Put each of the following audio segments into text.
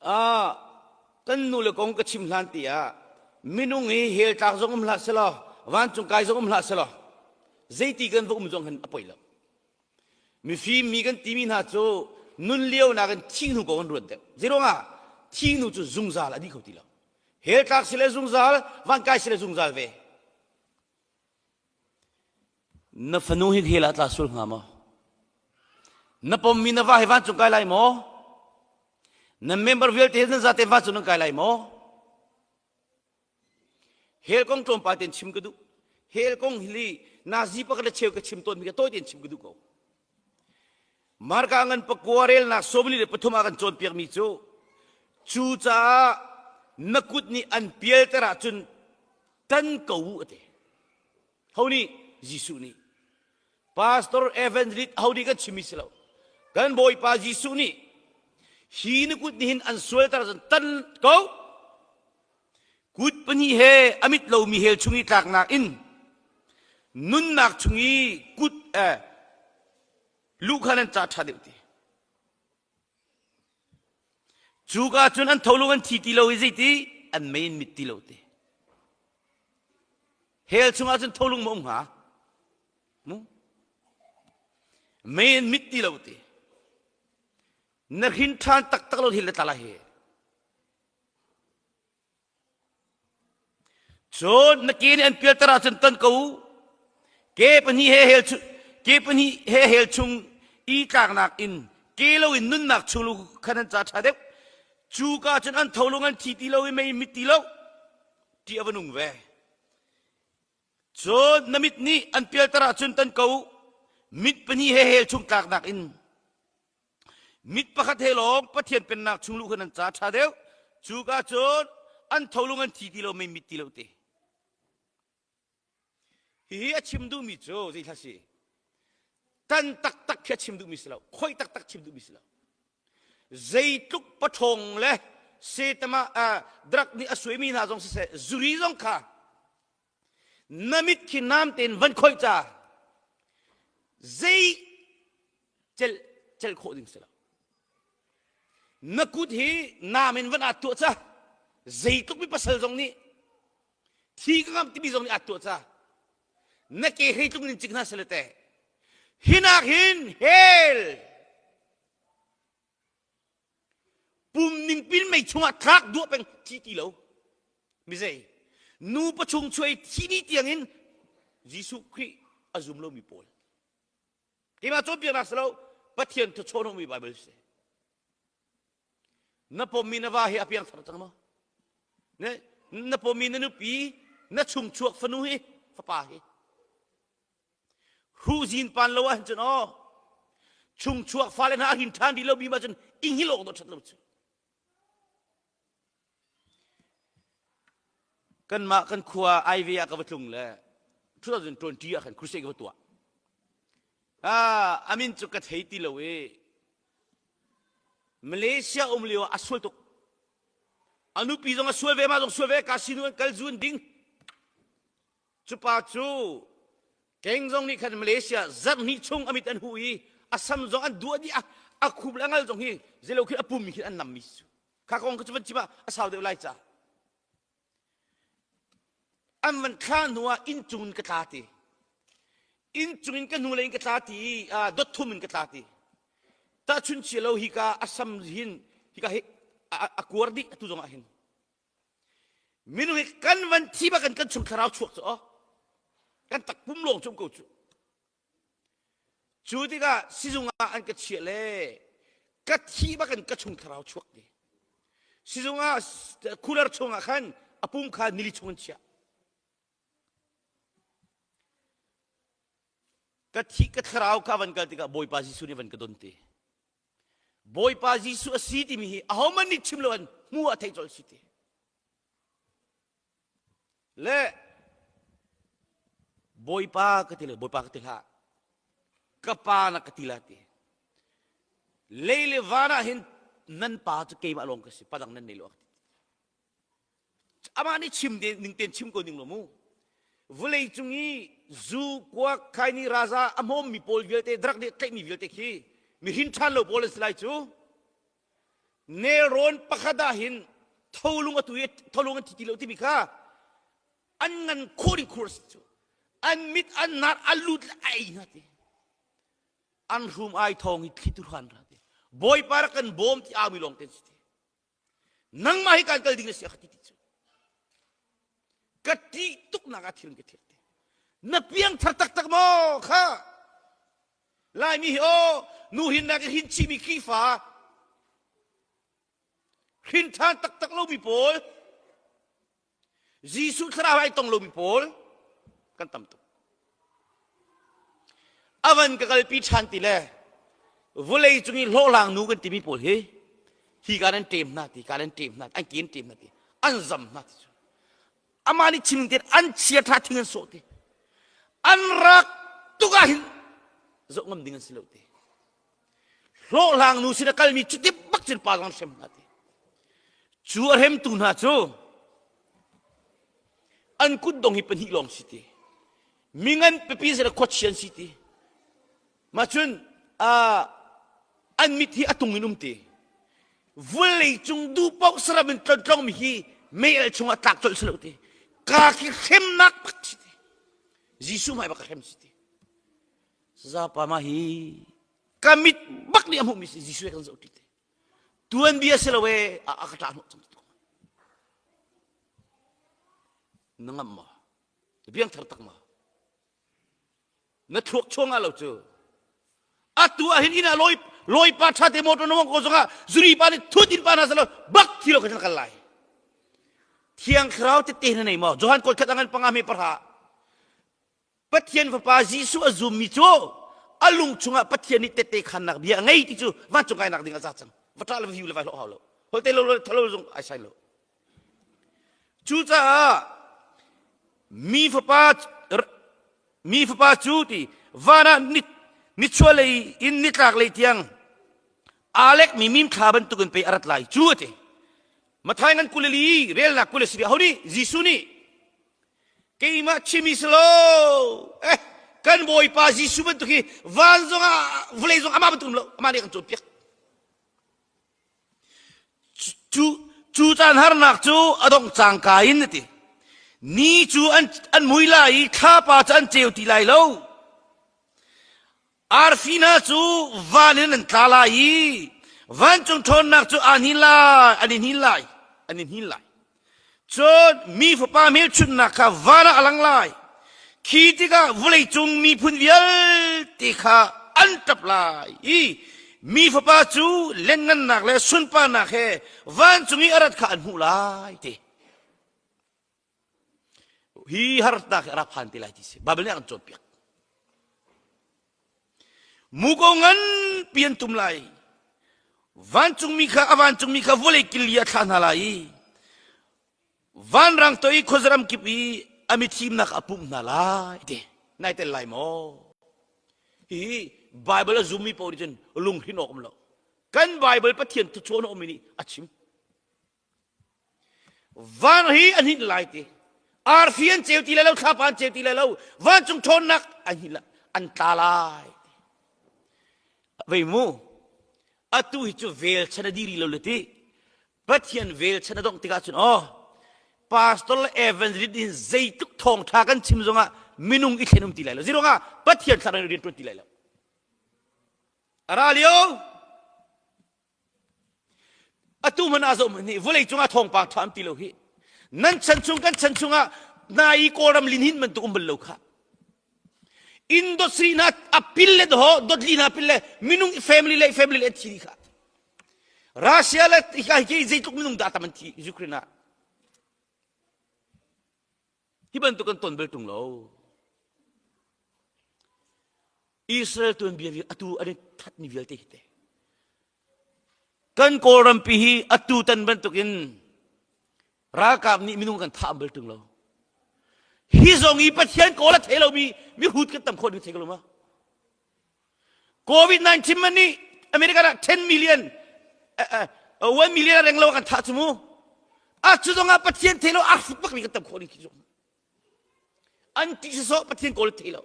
Ah, kan nu le kong ka chim hlan ti ah minung hi hell tlak zong um hlah selaw vancung kai zong um hlah selaw zeiti kan va um zong hin a poi lo. Mifim mi kan timi hna cu nun lio nakin thi hnu ko kan ruat deuh. Zeiruangah thi hnu cu zungzal a dih kho ti lo. Hell tlak si le zungzal, van kai si le zungzal ve. Na fanu hi hell ah tla sul hnga maw? Na pommi na va hi vancung kai lai maw? Na member vialte nan zate vancung nan kai lai maw? Hell kong tlawmpal tein chim ka duh. Hell kong hi nazi pakhat le cheu ka chim tawn mi ka tawi tein chim ka duh ko. Marka ngan pakua relnak sawmli le pathum ah kan cawnpiakmi cu cu caah na kut nih an pialter ahcun tan ko u a ti. Ho nih? Jesuh nih. Pastor evangelist ho nih kan chimmi si lo. Kan Bawipa Jesuh nih hi na kut nih hin an sualter ahcun tan ko. Kut pahnih he a mit lomi hell chung i tlaknak in nunnak chung i kut eh, luh kha nan ca ṭha deuh ti. Cuka cun an tholung an thi ti lo i zeiti an mei in mit ti lo ti. Hell chungah cun tholung ma um hnga? Mu? Mei in mit ti lo ti. Na hrin ṭhan taktak lo hil le tla lai hi. Cun na ke nih an pialter ahcun ton ko u. Ke pahnih he hell chung ke pahnih he hell chung i tlaknak in ke loin nunnak chung lu khan an ca ṭha deuh. Cu ka cun an tholung an thi ti lo i mei mit ti lo. Ti a va nung ve. Cun na mit nih an pialter ahcun tan ko u. Mit pahnih he hell chung tlaknak in Mit pakhat he lawng Pathian pennak chung luh kha nan ca ṭha deuh. Cuka cun an tholung an thi ti lo, mei mit ti lo te. Hihi a chim duhmi cu zei thla si? Tan taktak khi a chim duhmi si lo, khoi taktak chim duhmi si lo. Zeitluk paṭhawng le setama uh, drug nih a suaimi hna zong siseh, zuri zong kha na mit khi nam tein van khoih ca zei celh celh khawh ding si lo na kut hi nam in van aa tuah ca zeitluk mi pasal zong nih thi ka ngam timi zong nih aa tuah ca na ke hei tluk nin cik hna sele te hinak hin hell pum ning pin mei chungah tlak duah peng thi ti lo mizei nu pachung chuai thi ni tiangin Jesuh Khrih a zum lomi pawl keimah cawnpiaknak si lo Pathian thawchawn mi Bible si na pommi na va hi a piangthar cang maw na na pommi na nupi na chungchuak fanu hi fapa hi Hruhzin pan lo ahhin cun aw chungchuak fale hna a hin ṭhan rih lomi ma cun inghil awk dawh ṭhat lo cu. Kanmah kan khua Aive ah ka va tlung le 2020 ah khan crusade ka va tuah. Ah, amin cu ka thei ti lo i Malaysia um lio ah a sual tuk. A nupi zong a sual ve, mah zong sual ve, casino an kal zu an ding. Cupa cu keng zong nih khan Malaysia zarhhnih chung a mit an huh i a sam zong an duah dih a a khup le a ngal zong hi zeilo khi a pum mi khi an nam mi cu kha kong kha cu van chim ah a sau deuh lai ca an van thla hnu ah inn cung in ka tla ti inn cung in ka hnu lei in ka tla ti dot thum in ka tla ti tahchun chia lo hika a sam hin hika hi a kuar dih atu zong ah hin Minung hi kan van thi bak in kan chung thlarau chuak cu aw. Kan takpum lawng cu um ko cu. Cu tikah sizung ah an ka chiah le ka thi bak in ka chung thlarau chuak ti. Sizung ah cooler chung ah khan a pum kha nili chung an chiah. Ka thi ka thlarau kha van kal tikah Bawipa Jesuh nih van ka don te. Bawipa Jesuh a si timi hi ahohmanh nih chim lo an hmu ah theih colh si ti. Le Bawipa ka ti le Bawipa ka ti hlah. Ka pa na ka ti la ti. Lei le van ah hin nan pa cu keimah lawng ka si, padang nan nei lo. Amah nih chim ning ten chim ko ning lo mu. Vawlei cung i zu, kuak, khaini, raza a hmawmmi pawl vialte, drug nih tlaihmi vialte khi mi hrin ṭhan lo pawl an si lai cu. Nelrawn pakhat ah hin tholung atu i tholung an thi ti lo timi kha an ngan khur in khur cu an mit an nar an lut le a ei hna ti an hrum ai thawng i thli tu hran ra ti bawipa rak kan bawm ti aumi lawng ten si ti nangmah hi kan kal ding na si a kha ti ti cu ka ṭih tuk nak ah thil ka thir ti na piang thar taktak maw kha Laimi hi aw nu hin nak in hin chihmi Khrihfa hrin ṭhan taktak lomi pawl Jesuh thlarau ai tong lomi pawl kan tam tuk. Avan ka kalpi ṭhan ti le vawlei cung i hlawhhlang nu kan timi pawl hi hi ka nan ṭem hna ti ka nan ṭem hna an ke an ṭem hna ti an zam hna ti cu amah nih chim ning an chia ṭha thing an sawh ti an rak tuk ah hin zoh ngam ding an si lo ti hlawhhlang nu sin a kalmi cuti bak cun pa zong an hrem hna ti cu a hremtu hna cu an kut dong hi pahnih lawng si ti mingan pipi zera khuachia an si ti mah cun an mit hi a tung in um ti vulei cung duh paoh saram in tlontlong mi hi mei al chungah tlak colh si lo ti ka khi hremnak bak si ti Jesuh hmai bak ka hrem si ti Sazapa mah hi ka mit bak nih a hmuhmi si Jesuh he kan zoh ṭi te. Tuanbia si lo ee a ka ṭah hnawh cang tuk. Na ngamh maw? Na biangthar tak maw? Na thluak chuang ah lo cu. Atu ah hin inn ah lawi lawi pa ṭha te motor na mong ko zongah zuri pa nih thut in pa hna salo bak thi lo ka kal lai. Thiang Thlarau tete na nei maw? Johan kol khat angan panga me parha. Pathian Fapa Jesuh a zummi cu a lung chungah Pathian nih tehte khannak bia a ngei ti cu vancung kainak ding a za cang. Va ṭah le va hiu le vai hlawh hau lo. Holte lo lo thalo zong ai sai lo. Cucaah mi fapa mi fapa cu ti van ah nichuahlei in nitlak lei tiang aa lekmi mimthla bantukin pei a rat lai cu a ti. Mathai ngan 24 relnak 20 ho nih Jesuh nih Keimah chimi si lo. Eh, kan Bawipa Jesuh bantuk hi van zongah vawlei zong amah bantuk um lo. Amah nih kan cawnpiak. Cu cu caan harnak cu a dongh cangka in a ti. Ni cu an an mui lai i thlapa cu an ceu ti lai lo. Arfi hna cu van in an tla lai i vancung ṭhawnnak cu aa hnin lai, an i hnin lai, an i hnin lai. Cun mi fapa hmelchunhnak kha van ah a lang lai. Khi tikah vawleicung miphun vialte kha an ṭap lai i mi fapa cu lianngannak le sunparnak he vancung i a rat kha an hmuh lai ti. Hi harnak hi a rak phan te lai ti si. Bible nih a kan cawnpiak. Muko nganpi an tum lai. Vancungmi kha a vancungmi kha vawlei killi a thlah hna lai i vanrang toi i khuazaram kip i a mithimnak a pumh hna lai ti. Nai tel lai maw? Hi Bible a zummi paoh nih cun lunghrinh awk um lo. Kan Bible Pathian thuchuan a ummi nih a chim. Van hi an hinh lai ti. Arfi an ceu ti lai lo, thlapa an ceu ti lai lo, vancung ṭhawnnak an hinh an tla lai. Vei mu, atu hi cu vel chan a diri lo le ti. Pathian vel chan a dongh tikah cun aw, pastor le evangelist in zeitluk thawngṭha kan chim zongah minung i thlen um ti lai lo. Zeiruangah Pathian thlarau in rian ṭuan ti lai lo. A ra lio, Atu hmanh ah zoh hmanh hi vawlei cungah thawngpang ṭha um ti lo hi. Nan chan chung kan chan chungah nai Kawlram linhin bantuk um bal lo kha. Industry hna a pil le doho dotli hna pil le minung family le family le thi kha. Russia le hika hi zeitluk minung dah tam an thi Ukraine ah. Hi bantuk kan ton bal ṭung lo. Israel tuanbia atu an i thatmi vialte hi te. Kan Kawlrampi hi atu tan bantukin ralkap nih minung kan thah bal ṭung lo. Hi zong i Pathian kawl a thei lomi mihrut kan tam khawh ding thei ko lo ma? COVID-19 man nih America ah 10 million 1 million a reng lo kan thah cu mu. A cu zong ah Pathian thei lo a hrut bakmi kan tam khawh ding khi zong. An ti sawsawh Pathian kawl thei lo.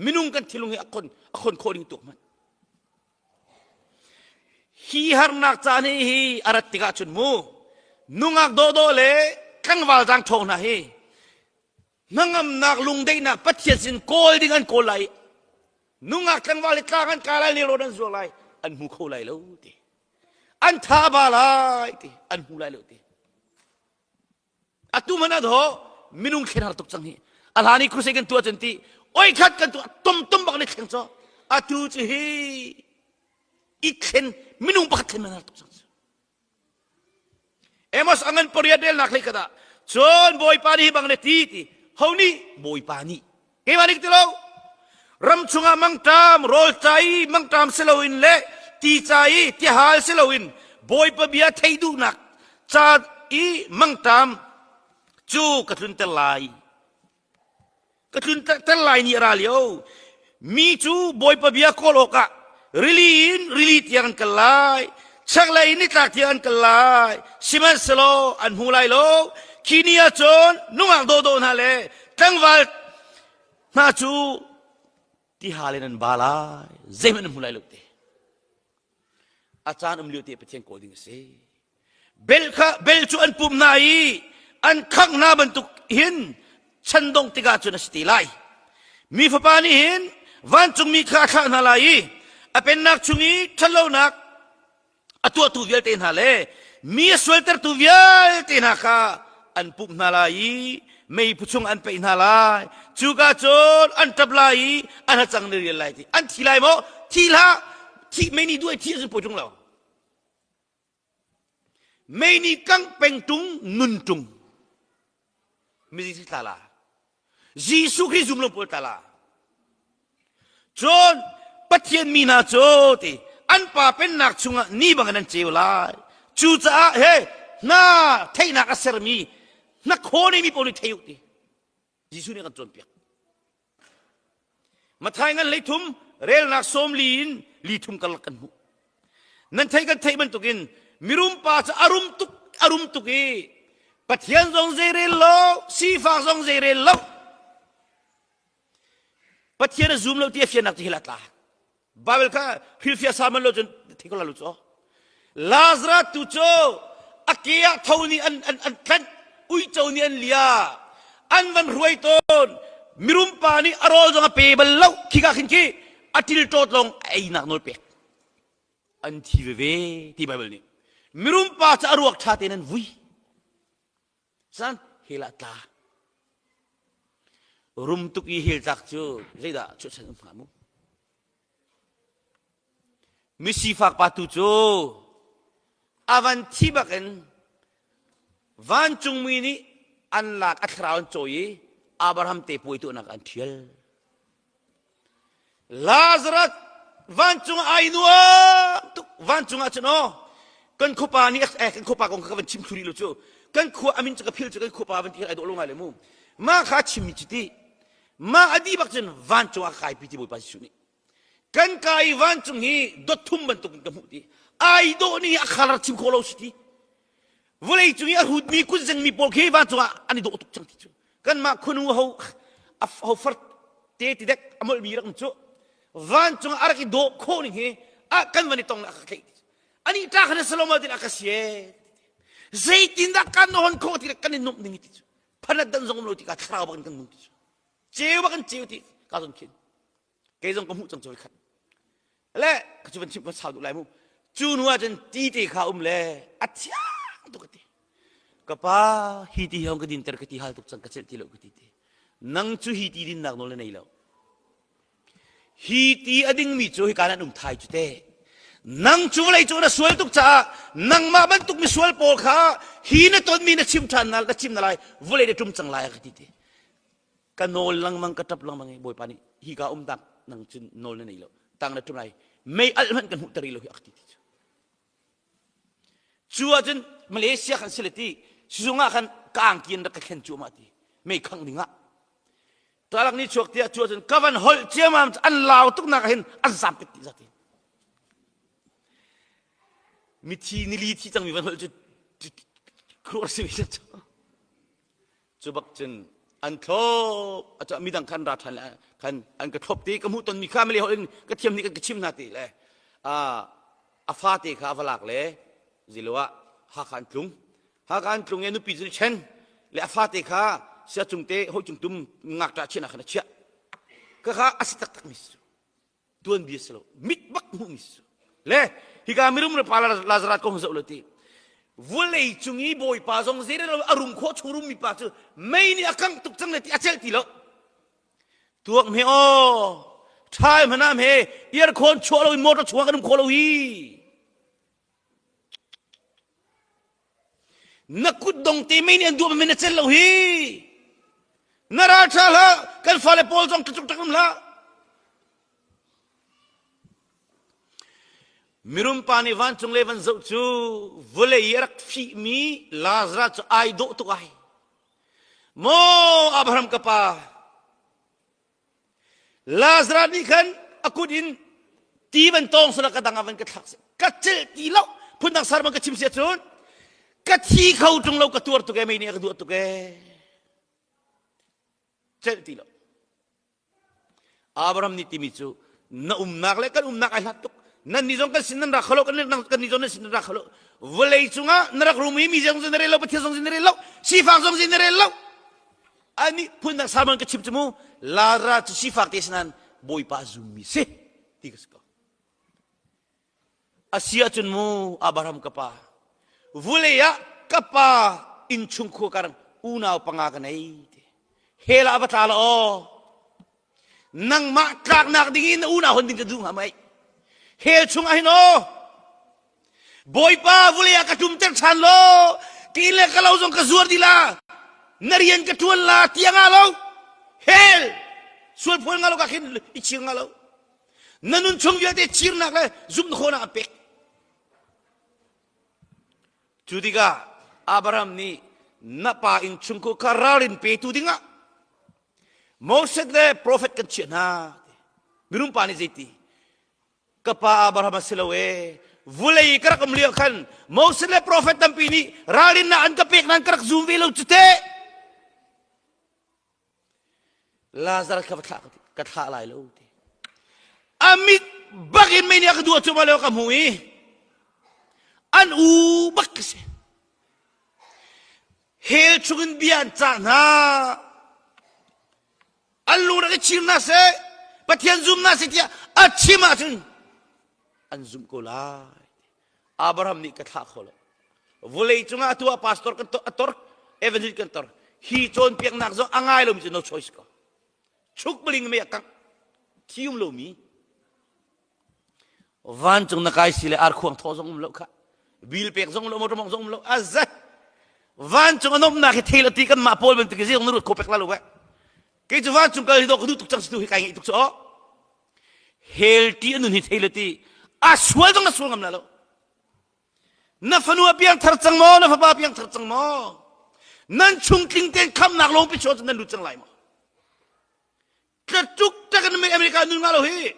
Minung kan thilung hi a khon a khon khawh ding tuk hmanh. Hi harnak caan hi hi a rat tikah cun mu nungak dawhdawh le tlangval zaang ṭhawng hna hi hnangamnak lungdaihnak Pathian sin kawl ding an kawl lai nungak tlangval hi tlang an ka lai nelrawn an zuang lai an hmu kho lai lo ti an tha a ba lai ti an hmu lai lo ti Atu man a dho minung thlen har tuk cang hi. A hlan i crusade kan tuah cun ti oi khat kan tuah tom tom bak ne thleng cho. Atu cu hi i thlen minung pakhat thlen man har tuk cang. Amos angan pariat rel nak hlei kada. Cun Bawipa nih hi bang ne ti ti. Ho nih Bawipa nih. Keimah nih ti lo. Ram chungah mangṭam, rawl ca i mangṭam si loin le ti ca i tihal si loin Bawipa bia theih duhnak ca i mangṭam cu ka tlunter lai. Ka tlunter lai ni a ra lio. Mi cu Bawipa bia kawl awkah rili in rili tiang an kal lai. Chaklei in nitlak tiang an kal lai. Sihmanhsehlaw an hmu lai lo. Khi ni ah cun nungak dawhdawh hna le tlangval hna cu tihal in an ba lai zeihmanh an hmu lai lo te a caan um lio te Pathian kawl ding a si bel kha bel cu an pum hna i an khangh hna bantuk hin chan dongh tikah cun a si te lai mi fapa nih hin vancungmi kha a thlah hna lai i a pennak chung i ṭhatlonak a tuahtu vialte hna le mi a sualtertu vialte hna kha an pumh hna lai i meiphu chung an peih hna lai cuka cun an ṭap lai i an hacang na rial lai ti an thi lai maw thi hlah thi mei nih duai thi a poi ṭung lo mei nih kang peng ṭung nun ṭung mizi tla la Jesuh Khrih zum lo pawl tla la. Cun Pathian mi hna cu ti an pa pennak chungah ni bangin an ceu lai. Cucaah he hna theihnak a sermi hna khaw mi pawl nih thei u ti. Jesuh nih a kan cawnpiak. Mathai ngan hleithum relnak 40 in li thum karlak kan hmuh. Nan thei kan theih bantukin mirum pa cu a rum tuk a rum tuk i Pathian zong zei rel lo sifak zong zei rel lo Pathian a zum lo ti a fiannak cu hil a tla. Bible kha hrilhfiah sa man lo cun thei ko la lu cu. Lazarus tu cu a ke ah tho nih an an an tlanh uico nih an lia an van hruai tawn mirum pa nih a rawl zong a pe bal lo khika khin khi a ṭilṭawt lawng a einak nawl pek an thi veve ti Bible nih mirum pa cu a ruak ṭha tein an vui san hell ah tla rum tuk i hell tlak cu zeidah chuahchan um hnga mu misifak pa tu cu a van thi bakin vancungmi nih an lak a thlarau an cawi i Abraham te puai tuahnak an ṭhial Lazarus vancung ah ai nuam tuk vancung ah cun aw kan khuapa nih eh kan khuapa kong kha ka van chim thlu rih lo cu kan khua amin cu ka phil cu kan khuapa van ti ai dawh lo ngai le mu ma kha chimmi cu ti ma a di bak cun vancung ah ka kaipi ti Bawipa Jesuh nih kan ka i vancung hi dot thum bantuk in ka hmuh ti ai dawh ning a khalar chim khawh lo si ti vawlei cung i a hrutmi kutzengmi pawl khi vancung ah an i dawh tuk cang ti cu kanmah khunu ho ho far te ti dek a molhmi rak um cu vancung ah a rak i dawh khawh ning hi a kan van i tong a ka tleih ani ta khan saloma tin a ka sie zeitindah kan hon khawh ti kan i nuamh ning ti cu phanat dan zong um lo ti ka thlarau bak in kan nung ti cu ceu bak in ceu ti ka zon khin kei zong ka hmuh cang cu khat le ka cu van chim ka sau duh lai mu cu nu ah cun ti te kha um le a thiang tuk ka ti ka pa hi ti hong ka dinter ka ti hal tuk cang ka celh ti lo ka ti ti nang cu hi ti dinnak nawl na nei lo hi ti a dingmi cu hika nan um thai cu te nang cu vawlei cu na sual tuk caah nangmah bantuk misual pawl kha hi na tonmi na chim ṭhan na na chim na lai vawlei na ṭum cang lai ka ti ti Ka nawl lengmang ka ṭap lengmang i Bawipa nih hi ka um tak nang cun nawl na nei lo tang na ṭum lai mei alh hmanh kan hmuh ter lo hi a ka ti ti cu cu ahcun Malaysia khan si le ti sizung ah khan ka angki in rak ka thlen cu ma ti mei khangh ding ah talak ni chuak tiah cu ahcun ka van holh ciamam an lau tuk nak hin an zam pek ti zati mithi nili thi cangmi van holh cu khuar si mi cu Cu bak cun an thlop a midang khan ra ṭhan le khan an ka thlop ti ka hmuh tonmi kha Malay holh in ka thiam nih kan ka chim hna ti le. A fate kha a va lak le zilo ah Hakha an tlung. Hakha an tlung i a nupi cu chen le a fate kha sia cung te hoi cung tum ngakṭah chiahnak khan a chiah. Khakha a si taktak mi si. Tuanbia si lo. Mit bak hmuhmi si. Le hika mirum le pa Lazarus kong zoh lo ti. Vulei cung i Bawipa zong zeirel a rum khawh chung rummi pa cu mei nih a kangh tuk cang le ti a celh ti lo. Tuak hme aw, ṭhai hmana hme, earcon chuah lo in motor chuah kan um khawh lo hi. Na kut dong te mei nih an duah men na cel lo hi. Na ral ṭha hlah, kan fale pawl zong tluk ṭak um hlah. Mirum pa nih vancung le van zoh cu vawlei i a rak fihmi Lazarus cu ai dawh tuk ai. Maw Abraham ka pa, Lazarus nih khan a kut in ti van tawng sala ka dang ah van ka thlak ka celh ti lo phundang sar bang ka chim sia cun ka thi kho ṭung lo ka tuar tuk e mei nih a ka duah tuk e celh ti lo Abraham nih timi cu na umnak le kan umnak ai hlat tuk. Nan nih zong kan sin nan rak kholo kan kan nih zong nan sin nan rak kholo. Vawlei cungah na rak rum i mi zong na rel lo Pathian zong na rel lo sifak zong na rel lo. Ani phunnak salmon ka chim cu mu Lara cu sifak te sinan Bawipa zummi si ti ka si ko. A si ahcun mu Abraham ka pa, vulei ah ka pa innchungkhur kar unau panga ka nei ti. Hell ah va tla la aw. Nangmah tlaknak ding in na unau hon ding ka duh hnga mei. Hell chung ah hin aw. Bawipa vulei ah ka ṭumter ṭhan law, ki le ka lo zong ka zuar dih la. Na rian ka ṭuan la tiang ah lo. Hell sual phuan nga lo ka khin i chir nga lo. Na nun chung vialte chirnak le zumh khawhnak a pek. Cu tikah Abraham nih na pa innchungkhur kha ralrin petu dingah Moses le profet kan chiah hna. Minung pa nih zeiti? Ka pa Abraham a si lo ee. Vulei ka rak um lio khan Moses le profet tampi nih ralrinnak an ka pek nain ka rak zum ve lo cu teh. Lazarus kha va thlah ka thlah lai lo ti. A mit bak in mei nih a ka duah cuahmah lio ka hmu i an u bak ka si. Hell chungin bia an cah hna. An lung rak i chir hna seh, Pathian zum hna seh tiah a chim ahcun an zumh ko lai. Abraham nih ka thlah kho lo. Vulei cungah atu ah pastor kan a tor, evangelist kan tor. Hi cawnpiaknak zong a ngai lomi cu no choice ko. Chuk baling mei a kangh. Thi um lomi. Vancung na kai si le arkhuang thaw zong um lo kha. Bil pek zong lo, motor mong zong um lo. Azat. Vancung a nomnak hi thei lo ti kan mah pawl bantuk hi zong na ruat kho pek la lo ve. Kei cu vancung kal hi do ka duh tuk cang si tu hi kai ngeih tuk cu aw. Hell ti a nun hi thei lo ti. A sual zong na sual ngam la lo. Na fanu a piangthar cang maw? Na fapa a piangthar cang maw? Nan chung tling tein khamnak lawngpi chuah cun nan lut cang lai maw? Tlatuk tak in America nun nga lo hi.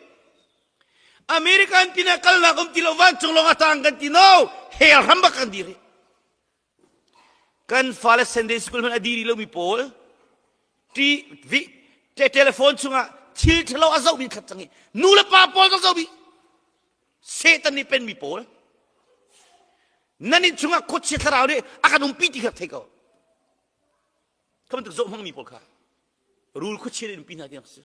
American pinah kalnak um ti lo vancung lawng a tang kan ti no. Hell ram bak kan dir hi. Kan fale Sunday school hmanh a diri lomi pawl TV te telephone chungah thil ṭhalo a zohmi khat cang hi. Nu le pa pawl zong zohmi. Satan nih penmi pawl nan inn chungah khuachia thlarau nih a kan umpi ti kha thei ko. Kha bantuk zoh hmangmi pawl kha rul khuachia nih umpi hna tiang si.